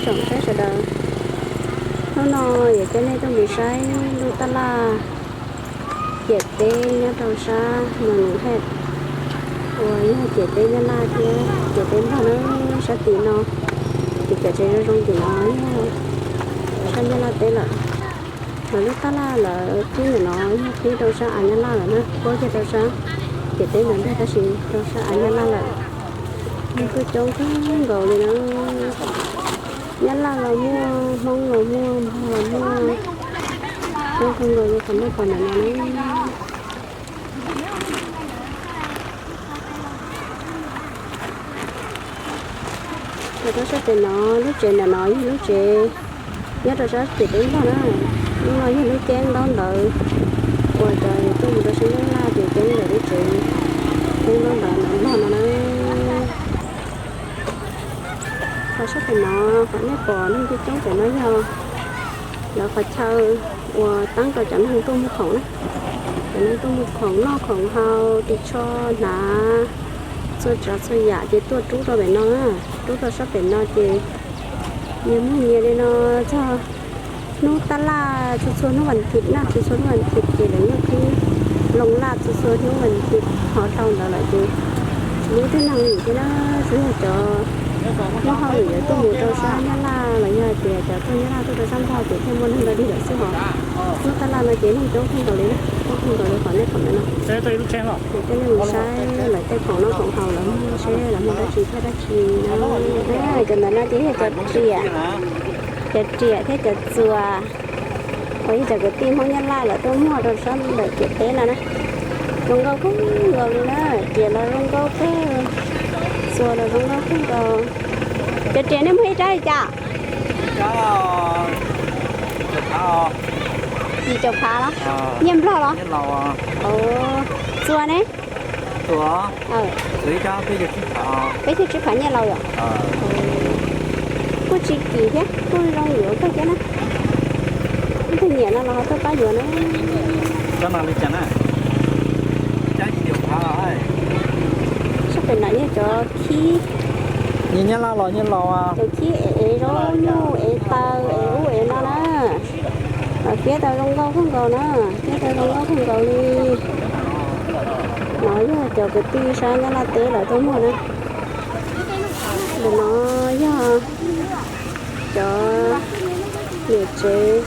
Tsoom saib sawv daws, hnub no yuav coj nej tuaj mus saib lub tab laj ciam teb nyob rau sab Moos Nus Hej, uas yog ciam teb Nyab Laj thiab ciam teb Nplog na. Sab tim no, ces cov tsev zoo zoo tim no yog sab Nyab Laj teb lawm. Lawv lub tab laj lawv qhib ntawm no yog qhib rau sab av Nyab Laj lawm na, puab kiag rau sab ciam teb ntawd ntag, tab sis rau sab av Nyab Laj lawm. Neeg tuaj coob kawg nkaus li na. Nyab Laj los muaj, Hmoob los muaj, Nplog los muaj, coob kawg nkaus li qhov nej pom ntawm no na. Los rau sab pem no, lub tsev ntawm no yog lub tsev nyob rau sab ciam teb Nplog na. Lub no yog lub ceeb ntaub ntawv uas cov tuaj mus rau sab Nyab Laj ces ceeb ntawm lub tsev, ceeb ntaub ntawv ntawm Nplog no na. Qhov sab pem no, qhov nej pom neeg coob coob pem no yog lawv qhov chaw uas tab rau cov neeg tuaj muag khoom na. Cov neeg tuaj muag khoom noj khoom haus, ris tsho hnav, txhua tsav txhua yam ces tuaj rub rau pem no na. Rub rau sab pem no ces nyias muag nyias li no txog hnub tab laj, txhua txhua hnub vas thiv na, txhua txhua hnub vas thiv ces lawv yeej qhib loo laj txhua txhua hnub vas thiv. Ho dhau ntawd lawm ces lub twb neeg lwm thiab na, tsuas yog cov muaj hauj lwm yuav tuaj mus rau sab Nyab Laj los yog hais tias cov tuaj Nyab Laj tuaj rau sab Nplog ces thiaj muaj neeg dog dig lawm xwb hos. Hnub tab laj no ces neeg coob kawg nkaus li na, coob kawg nkaus li qhom nej pom ntawm no. Ces coj nej mus saib lawv tej khoom noj khoom haus lawv muag seb lawv muag dab tsi thiab dab tsi na. Cov ntawm no ces yog cov riam, cov riam thiab cov txuas uas yog cov kwv tij Hmoob Nyab Laj lawv tuaj muag rau sab ntawm ciam teb no na. Zoo nkauj kawg nkaus li na, riam los zoo nkauj kawg, txuas los zoo nkauj kawg nkaus. Cov riam nej muag ib rab li cas? Yim caum phav los? Nyiaj Nplog los? Txuas ne? Peb caug tsib phav nyiaj Nplog yom? Kuj tsis kim thiab, kuj zoo yuav kawg thiab na. Leej twg nyiam no los ho tuaj pab yuav na. Sab pem no yog cov khib, cov khib es es zaub nyuj es taw es ub es no na. Fiab tau zoo nkauj kawg nkaus na, fiab tau zoo nkauj kawg nkaus li. No yog cov kwv tij sab Nyab Laj teb lawv tuaj muag na. Ntawm no yog cov niam tsev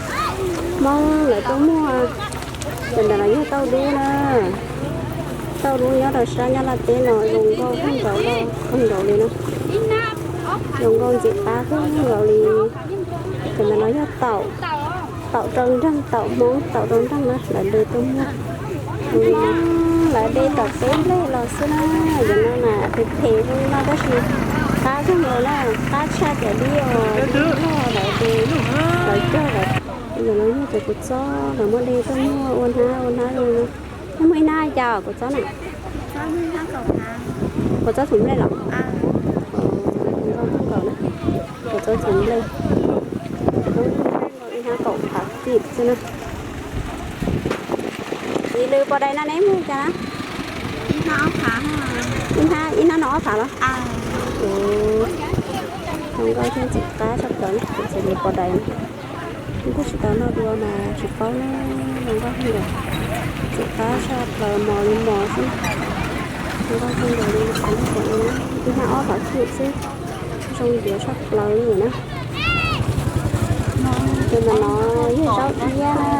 Hmoob lawv tuaj muag. Cov ntawm no yog tauj dub na. Tauj dub nyob rau sab Nyab Laj teb no zoo nkauj kawg nkaus, kawg nkaus li na. Zoo nkauj ntxim qab kawg nkaus li. Cov ntawm no yog taum, taum rau nreeg, taum Hmoob taum rau nreeg na, lawv de tuaj muag. Lawv de tom teb nplej los xwb na. Cov no mas phem phem zoo li no tab sis qab kawg nkaus na, qab tshaj cov dib os, dib loj lawv de, lawv cog lawm. Ntawm no yog cov kua txob lawv muab de tuaj muag ua hnab ua hnab zoo li no. Nej muag ib hnab li cas kua txob na? Kua txob txhuam nplej los? Nkauj kawg nkaus na, kua txob txhuam nplej. Ib hnab kaum phav kib xwb na. Txiv lws pos dais no neb muag li cas na? Ib hnab, ib hnab no ob phav los? Zoo nkauj thiab ntxim qab tshaj plaws na, txiv lws pos dais. Kuj tsis tau noj dua mas tsis paub na, zoo nkauj kawg nkaus. Ntxim qab tshaj plaws, mos li mos xwb. Zoo nkauj kawg nkaus li, ib hnab ob phav kib xwb. Zoo ncuav tshaj plaws li na. Cov ntawm no yog zaub iab na,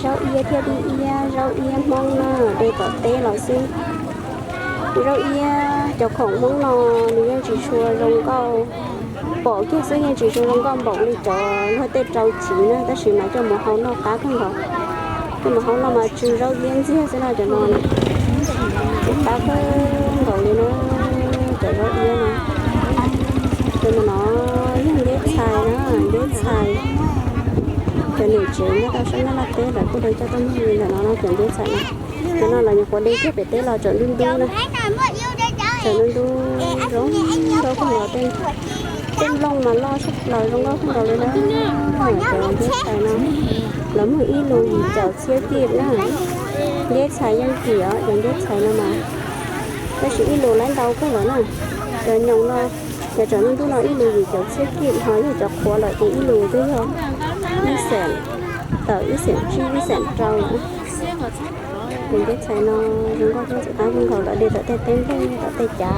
zaub iab thiab dib iab, zaub iab Hmoob na, de tom teb los xwb. Zaub iab cov khoom Hmoob no nws yeej tsis tshua zoo nkauj, pom kiag xwb yeej tsis tshua zoo nkauj npaum li cov luag tej rau txiv na, tab sis mas coj mus hau noj qab kawg nkaus. Coj mus hau noj mas tsw zaub iab ntxiag xwb na cov no na. Ntxim qab kawg nkaus li na, cov zaub iab no. Cov no yog nceb txhais na, nceb txhais. Cov niam tsev nyob rau sab Nyab Laj teb lawv kuj de coj tuaj muag li ntawm no na, cov nceb txhais no. Cov no los nyuam qhuav de kiag pem teb los tseem ntub ntub na. Tseem ntub ntub zoo nkauj kawg nkaus, tej nplooj mas loj tshaj plaws, zoo nkauj kawg nkaus li na. Cov nceb txhais no lawv muag ib lus yim caum txhiab kib na. Nceb txhais yeej kim os, cov nceb txhais no mas, tab sis ib lus lawv ntau kawg lawm na. Cov nyoos no Cov tsaus ntuj ntuj no ib lus yim caum txhiab kib, ho yog cov qhuav lawm ces ib lus twb yog ib xees tawm, ib xees tsib, ib xees rau lawm. Tus teb txhais no zoo nkauj thiab txim qab kawg nkaus, lawv de tom tej teb nplej, tom tej cav,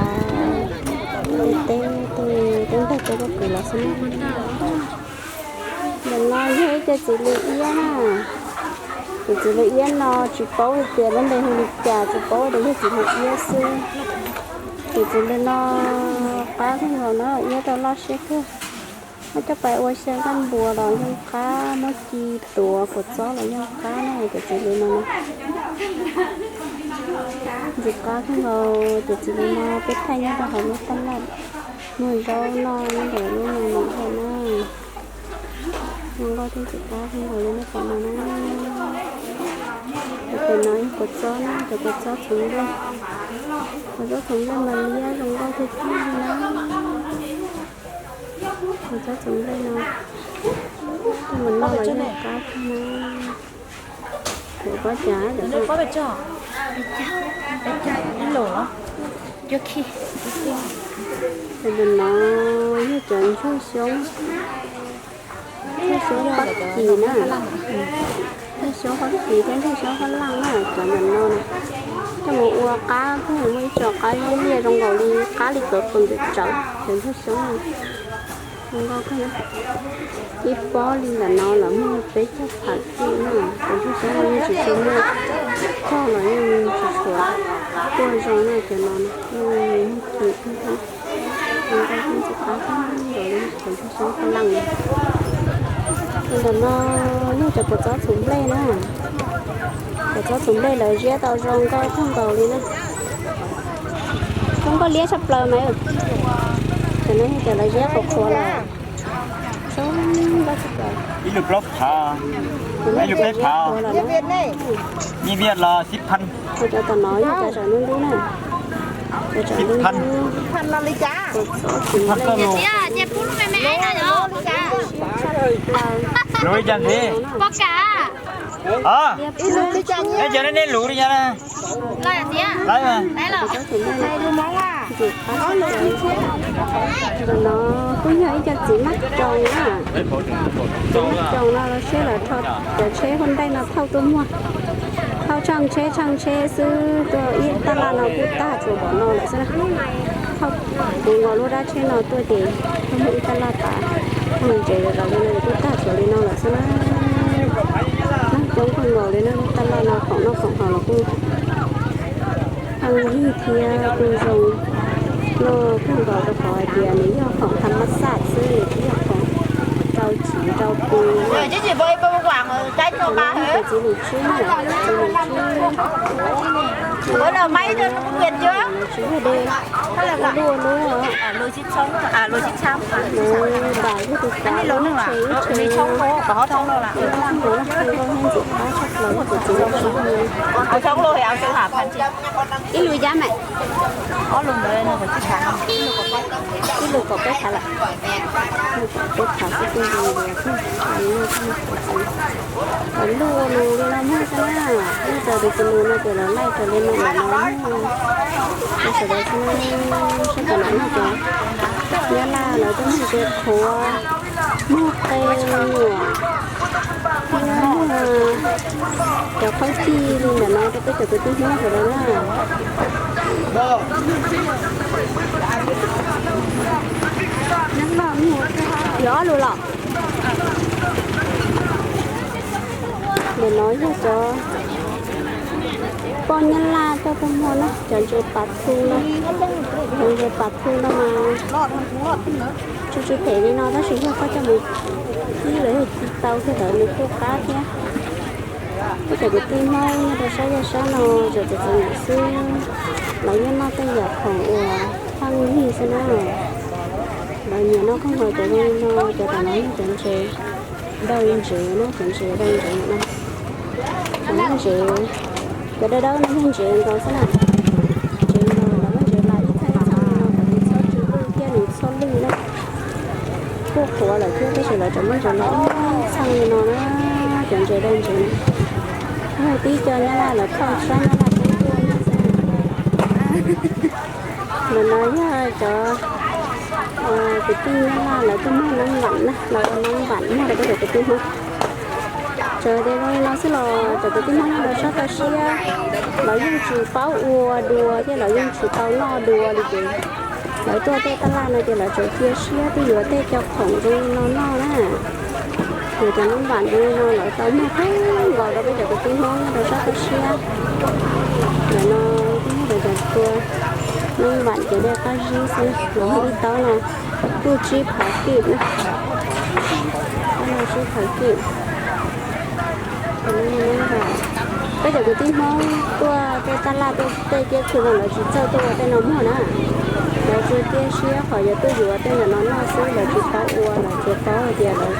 tej teb, tej teb nplej tej pob kws los xwb. Ntawm no yog ib co txiv lws iab na. Tus txiv lws iab no tsis paub hais tias lub npe hu li cas, tsuas paub tias yog txiv lws iab xwb. Tus txiv lws no qab kawg nkaus na, iab rau loj siab kawg. Muab coj pais ua xyaw nqaij npua los yeej qab, muab ci tuav kua txob los yeej qab na cov txiv lws no na. Ntxim qab kawg nkaus, cov txiv lws no peb thaij nyob rau hauv lub tab laj muag zaub noj nyob ntawm lub no no na. Zoo nkauj thiab ntxim qab kawg nkaus li nej pom no na. Cov pem no yog kua txob na, cov kua txob txhoov nplej. Kua txob txhoov nplej mas liab zoo nkauj tiag tiag li na. Kua txob txhoov nplej no, coj mus noj los yeej qab kawg na. Kuv pob cas, tus no yog cov ntsuag xyoob, ntsuag xyoob Fab Kis na. Ntsuag xyoob Fab Kis thiab ntsuag xyoob Fab Laj na, cov ntawm no na. Coj mus ua qab, muaj ib co qab liab liab zoo nkaus li, qab li cov tus ntxim tsawv, cov ntsuag xyoob no. Zoo nkauj kawg. Ib pob li ntawm no los muaj peb caug phav kij na, cov ntsuag xyoob no yeej tsis tshua muaj, tog los yeej tsis tshua tuaj zoo na, cov no yeej muaj kis kawg thiab. Zoo nkauj thiab ntxim qab kawg nkaus li cov ntsuag xyoob Fab Laj no. Tus ntawm no yog cov kua txob txhoov nplej na. Kua txob txhoov nplej lawv ziab tau zoo nkauj kawg nkaus li na. Zoo nkauj liab tshaj plaws mas. Cov no yog cov lawv ziab qhuav qhuav lawm. Zoo nkauj tshaj plaws. Ib lus plaub phav, ib lus peb phav. Nyiaj Viaj los xib phan. Cov tom no yog cov tsaus ntuj ntuj na. Cov tsaus ntuj ntuj. Xib phan koj lus. Lus li cas ntxiv? Ib lus li cas, nej lus li cas na? Lawv mas. Ntawm no kuj yog ib co txiv maj roos na. Txiv maj roos no los seb lawv rho cov tsheb hauj ntaij no thauj tuaj muag. Thauj tsheej tsheb tsheej tsheb xwb, tuaj ib tab laj no kuj tag tsuas npaum no lawm xwb na. Thauj puv nkaus lub dab tsheb no tuaj ces tuaj muag ib tab laj tas, thauj ntsev los li no kuj tag tsuas li no lawm xwb na. Coob kawg nkaus li na, lub tab laj no khoom noj khoom haus los kuj pheej yig thiab kuj zoo noj kawg nkaus rau qhov hais tias nws yog khoom tham mab xaj xwb, nws tsis yog khoom rau txiv rau pw. Cov txiv lws tshiab na, txiv lws tshiab. Tsis yog de, luaj lub, nws npam yog tus kav lub tsheb ib tsheb, zoo nkauj thiab ntxim qab tshaj plaws cov txiv lws tshiab. Ib lus yam mas. Ib lus kaum peb phav lawm. Kaum peb phav xwb kuj zoo li thiab. Lawv luaj lus li no muag xwb na, luaj raws tus txiv lws no ces lawv laij raws li no ntawm no muag. Sawv daws xwb, sab tom no yog cov nyab laj lawv tuaj muag ntses qhuav, muag qe nyuam, muag cov qhaub cij li ntawm no rau peb cov kwv tij Hmoob sawv daws na. Yog ob lus los. Ntawm no yog cov poj nyab laj coj tuaj muag na, cov ntses pas thu no. Cov ntses pas thu no mas tsw tsw phem li no tab sis yog koj coj mus kib los yog ci tau kiag ntawd nws kuj qab thiab. Peb cov kwv tij Hmoob nyob rau sab yaj sab no tsuas txom txom nyem xwb, lawv nyob noj tej yam khoom uas pheej yig xwb na. Lawv nyiam noj kawg nkaus cov zoo li no, cov tom no yog cov ntses dawb ntsev na, cov ntses dawb ntsev no. Cov ntses, cov dawb dawb no yog ntses nkaus xwb na. Ntses nkaus, lawv muab ntses lais ib txheej ib txheej li no kom nws txhob tsw lwj thiab nws txhob lwj na. Kuj qhuav lawm thiab tab sis lawv tseem muab ntses lais ib txheej li no na, cov ntses dawb ntsev no. Yog tib co nyab laj lawv thauj sab nyab laj peb tuaj no xwb. Ntawm no yog cov Kwv tij Nyab Laj lawv tuaj muag noob vam na, los ua noob vam muag rau peb cov kwv tij Hmoob. Txawm tias zoo li no xwb los cov kwv tij Hmoob nyob rau sab toj siab, lawv yeej tsis paub ua dua thiab lawv yeej tsis tau noj dua li ces lawv tuaj tej taj laj no ces lawv tseem cia siab tuaj yuav tej cov khoom zoo li no noj na. Ces cov noob vam zoo li no lawv tau muag kawg nkaus rau peb cov kwv tij Hmoob nyob rau sab toj siab. Ntawm no kuj yog cov tua noob vam cev dej qab zib xwb, los muag ib taub no kuj tsib phav kij na. Taub no tsib phav kij. Peb cov kwv tij Hmoob tuaj tej taj laj tuaj tej kiab khw no lawv tsis txawj tuaj ua tej no muag na. Lawv tsuas cia siab qhov yuav tuaj yuav tej ntawm no noj xwb, lawv tsis paub ua, lawv tsuas paub hais tias lawv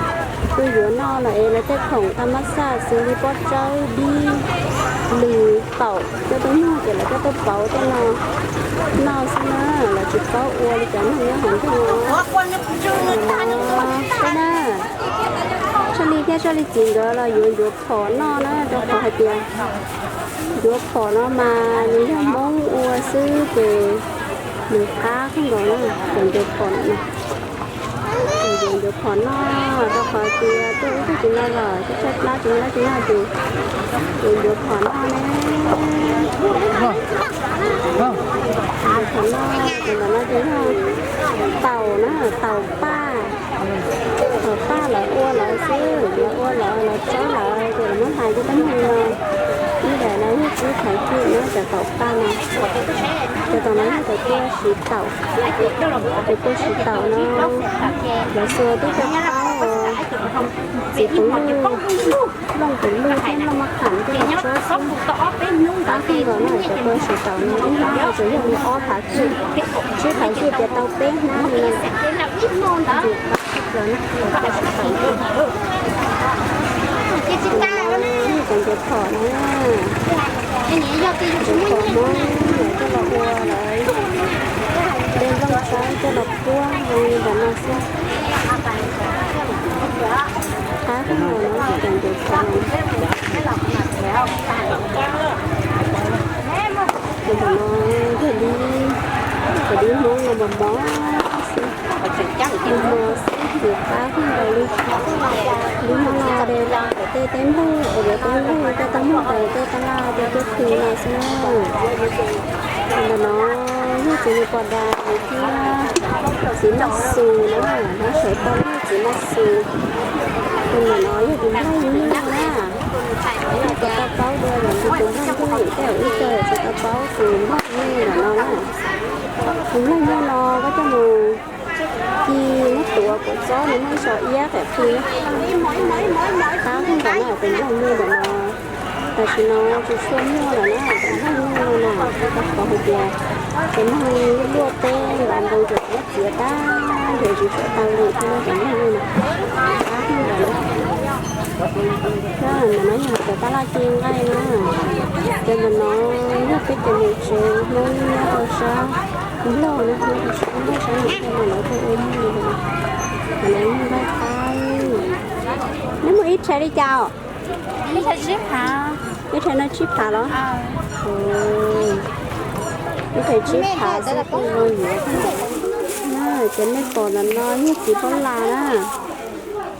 tuaj yuav noj los es lawv tej khoom tag mab xaj xws li pob tsawb, dib, lws, taum coj tuaj muag ces lawv coj tuaj pauv tej no noj xwb na, lawv tsis paub ua li cov neeg nyob hauv nroog no. Saib na, Tsaj Li thiab Tsaj Li txiv nkawd los yuav ncuav phom noj na, rau qhov hais tias ncuav phom no mas nws yog Hmoob ua xwb ces nws qab kawg nkaus na, cov ncuav phom no. Ncuav phom noj rau qhov tias tuaj ib tag kis no los tshaib tshaib plab tsis muaj dab tsi noj ces ncuav phom noj ne. Ncuav phom noj ces ntawm no ces yog taum na, taum paj. Taum paj lawv ua lawv xwb, lawv ua lawv, lawv tsob lawv ces lawv muab hlais coj tuaj muag li no. Ib daim no yog tsib phav kij na, cov taum paj no. Cov taum no yog cov kua siv taum. Cov kua siv taum no lawv xuas tib co qaub, txiv puv luj, nplooj puv luj thiab nplooj maj qham coj los tsob xwb. Qab kawg nkaus na, cov kua siv taum no ib hnab tsuas yog li ob phav kij, tsib phav kij ces tau peb hnab li no. Ntxim qab kawg nkaus na, cov kua siv taum no. Yog cov ncuav phom na, ncuav phom Hmoob lawv coj los ua lawv tej nplooj tsawb coj los puab zoo li ntawm no xwb. Qab kawg nkaus na, cov ncuav phom no. Ntawm no yog dib, cov dib Hmoob no mos mos xwb, mos mos xwb, ntxim qab kawg nkaus li. Dib Hmoob no de los ntawm tej teb nplog, ua luam teb nplog coj tuaj muag ntawm tej taj laj tej kiab khw no xwb na. Ntawm no yog txiv Npos Das thiab txiv Naj Xus na, nyob saum toj no yog txiv Naj Xus. Tus ntawm no yog tus nplog nyuj na. Koj tau paub dua yog tus nplog nyuj, tej zaum ib co tsis tau paub tus nplog nyuj ntawm no na. Tus nplog nyuj no koj coj mus ci muab tuav kom txob nws muaj ib co iab qam qhi na. Qab kawg nkaus na, tus nplog nyuj ntawm no tam sim no tsis tshua muaj lawm na, tus nplog nyuj no na, rau qhov hais tias cov neeg luaj teb ntaus npoo tseem muab txiav tag nrho tsis tshua tau li thiab, cov nplog nyuj no. Qab kawg nkaus na. Ntawm no yog cov tab laj ci nqaij na, cov ntawm no yog peb cov niam tsev Hmoob nyob rau sab Nplog na, nyob rau sab Nplog sab nram no lawv tuaj ua muag li ntawd. Ntawm no yog nqaij qaib. Neb muag ib rhe li cas os? Ib rhe no tsib phav los? Ib rhe tsib phav xwb kuj zoo yuav. Cov nej pom ntawm no yog txiv phaub las na.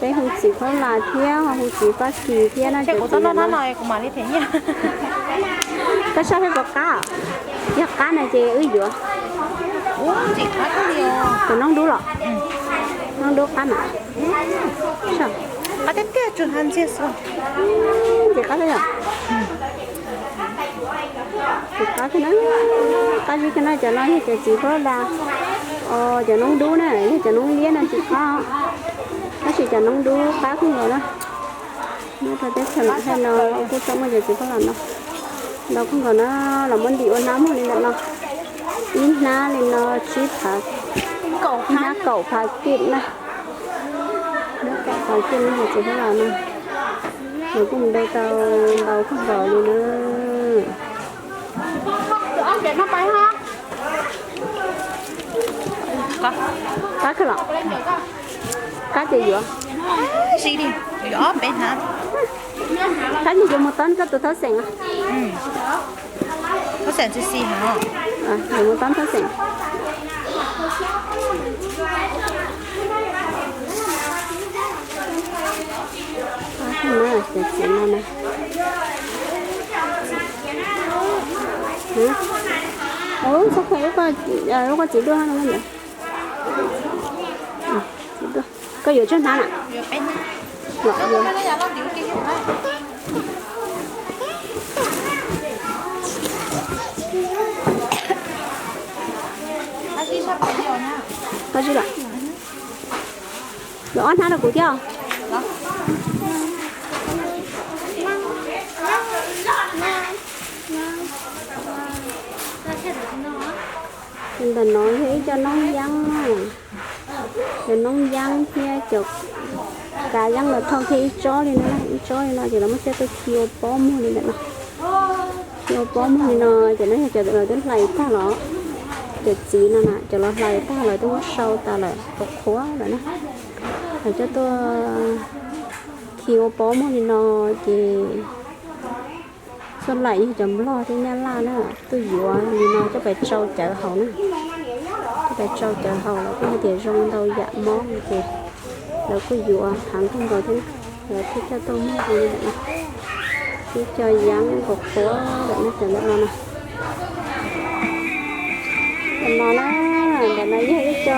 Peb hu txiv phaub las thiab ho hu txiv fab kis thiab no. Koj saj peb puas qab? Yog qab no ces wb yuav. Tus noob dub los? Noob dub qab mas. Qab tiag tiag, tsuas hnav ntxiag xwb. Ntxim qab thiab yom? Ntxim qab thiab na. Qab zib thiab na, cov no yog cov txiv phaub las. Cov noob dub na, yog cov noob liab no tsis qab. Tab sis cov noob dub qab kawg nkaus na. Nyob rau teb chaws Lam Thaij no kuj tau muaj cov txiv phaub las no ntau kawg nkaus na, los muab ntim ua hnab muag li ntawm no. Ib hnab li no tsib phav, ib hnab kaum phav kij na. Hnab kaum phav kij no cov txiv phaub las no, nws kuj mus de tau ntau kawg nkaus li na. Qab kawg los? Qab ces yuav. Qab ces yuav mus tob koj tus thaub xeem. Yuav mus tob thaub xeem. Cov txiv no na. Ub, txhob khaws ub, ub koj txiv duaj no ntawd. Txiv duaj. Koj yuav tsawg hnab na? Los yuav. Koj tsis los? Yuav ob hnab rau kuv thiab. Ntawm no yog ib co noob yeeb na. Cov noob yeeb thiab cov kav yeeb los thauj thiab ib tsob li no, ib tsob li no ces lawv muab coj tuaj khi ua pob muag li ntawm no. Khi ua pob muag li no ces no yog cov lawv twb hlais tag los, cov txiv no na, cov los hlais tag lawv twb muab sau tas lawm, qhuav qhuav lawm na. Lawv coj tuaj khi ua pob muag li no ces txhua laim yog cov Nplog thiab Nyab Laj na, tuaj yuav li no coj pais tsau cawv haus na. Coj pais tsau cawv haus los kuj hais tias zoo ntau yam mob ces lawv kuj yuav heev kawg nkaus thiab na. Lawv thiaj coj tuaj muag li ntawm no. Ib co yeeb qhuav qhuav ntawm no, cov ntawm no na. Ntawm no na, ntawm no yog ib co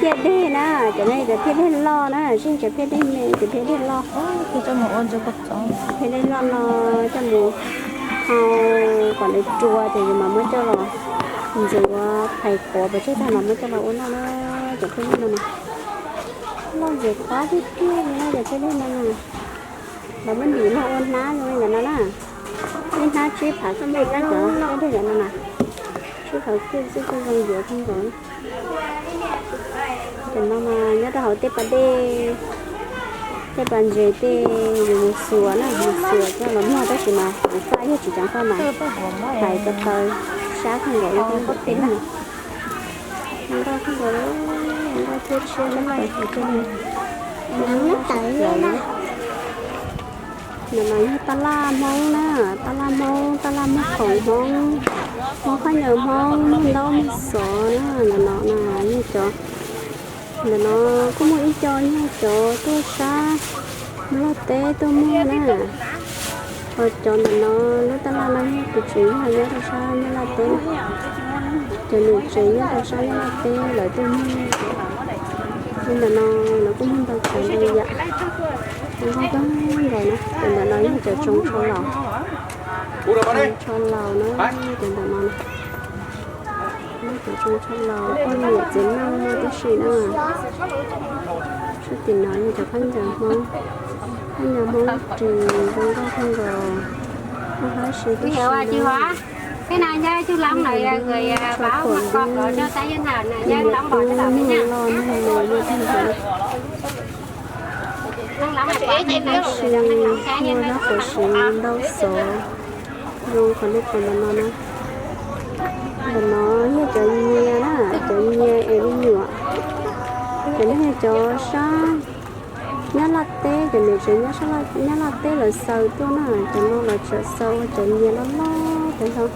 phiaj deg na, cov no cov phiaj deg loj na, tsis yog cov phiaj deg me, cov phiaj deg loj. Cov phiaj deg loj no coj mus hau kom nws rua ces yus mam muab coj los ntxuav phais qhuav pes tsawg tag mam muab coj los ua noj na. Cov phiaj deg no na, loj ntxim qab tiag tiag li na cov phiaj deg no na. Lawv muab ntim los ua hnab zoo li ntawm no na. Ib hnab tsib phav kij na cov phiaj deg ntawm no na. Tsib phav kij xwb kuj zoo yuav kawg nkaus. Cov no mas nyob rau hauv tej pas dej, tej pas ntses tej yus mus xuas na, mus xuas coj los muag tab sis mas ceev faj yog tsis ceev faj mas hais ko taw sab kawg nkaus li tej no. Zoo nkauj kawg nkaus, zoo nkauj thiab tshiab lub pais hauv tej no. Ntawm no yog tab laj Hmoob na, tab laj Hmoob, tab laj muag khoom Hmoob, muag khaub ncaws Hmoob, muag ntaub muag xov na. Ntawm no na yog cov, ntawm no kuj muaj ib co yog cov tuaj sab Nplog teb tuaj muag na. Ho cov ntawm no lub tab laj no yog tus tsev yog nyob rau sab Nyab Laj teb na. Cov niam tsev nyob rau sab Nyab Laj teb lawv tuaj muag. Li ntawm no lawv kuj muag ntau tsav ntau yam, zoo nkauj kawg nkaus na. Cov ntawm no yog cov tsoos tsho laus, tsoos tsho laus na, cov ntawm no na. Cov tsoos tsho laus poj niam txiv neej muaj tib si na. Sab tim no yog cov khaub ncaws Hmoob, khaub ncaws Hmoob ris zoo nkauj kawg nkaus, muaj hab si tib si na. Ib yam tub nyuj loj neeg los muaj tag nrho. Hab si, muaj zaub qhuav siv, ntaub xov, zoo qhov nej pom ntawm no na. Ntawm no yog cov nyias na, cov nyias es me nyuam. Cov no yog cov sab Nyab Laj teb, cov niam tsev nyob sab Nyab Laj teb lawv xaws tuaj na, cov no lawv tseem xaws ua cov nyias loj loj pes hau.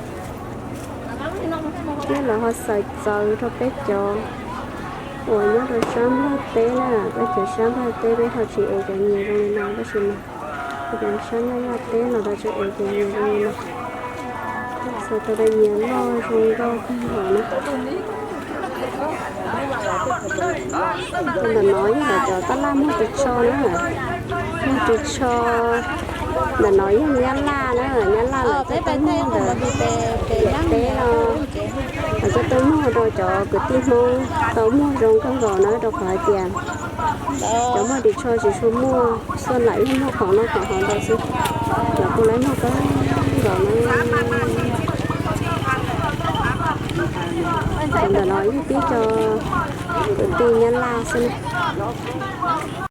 Thiab lawv ho xaws txawv rau peb cov uas nyob rau sab Nplog teb na, peb cov sab Nplog teb peb ho tsis ev cov nyias zoo li no tab sis mas cov sab Nyab Laj teb no lawv tseem ev cov nyias zoo li no. Xaws tau cov nyias loj zoo nkauj kawg nkaus na. Ntawm no yog lawv cov tab laj muag ris tsho na, muag ris tsho. Ntawm no yog Nyab Laj na, Nyab Laj lawv coj tuaj muag ntawm tiam teb no, lawv coj tuaj muag rau cov kwv tij Hmoob tau muag zoo kawg nkaus na, rau qhov hais tias cov muag ris tsho tsis tshua muaj, xuaj laim yog muag khoom noj khoom haus ntau xwb, lawv kuj laib muag kawg nkaus na. Cov ntawm no yog tib co kwv tij Nyab Laj xwb na.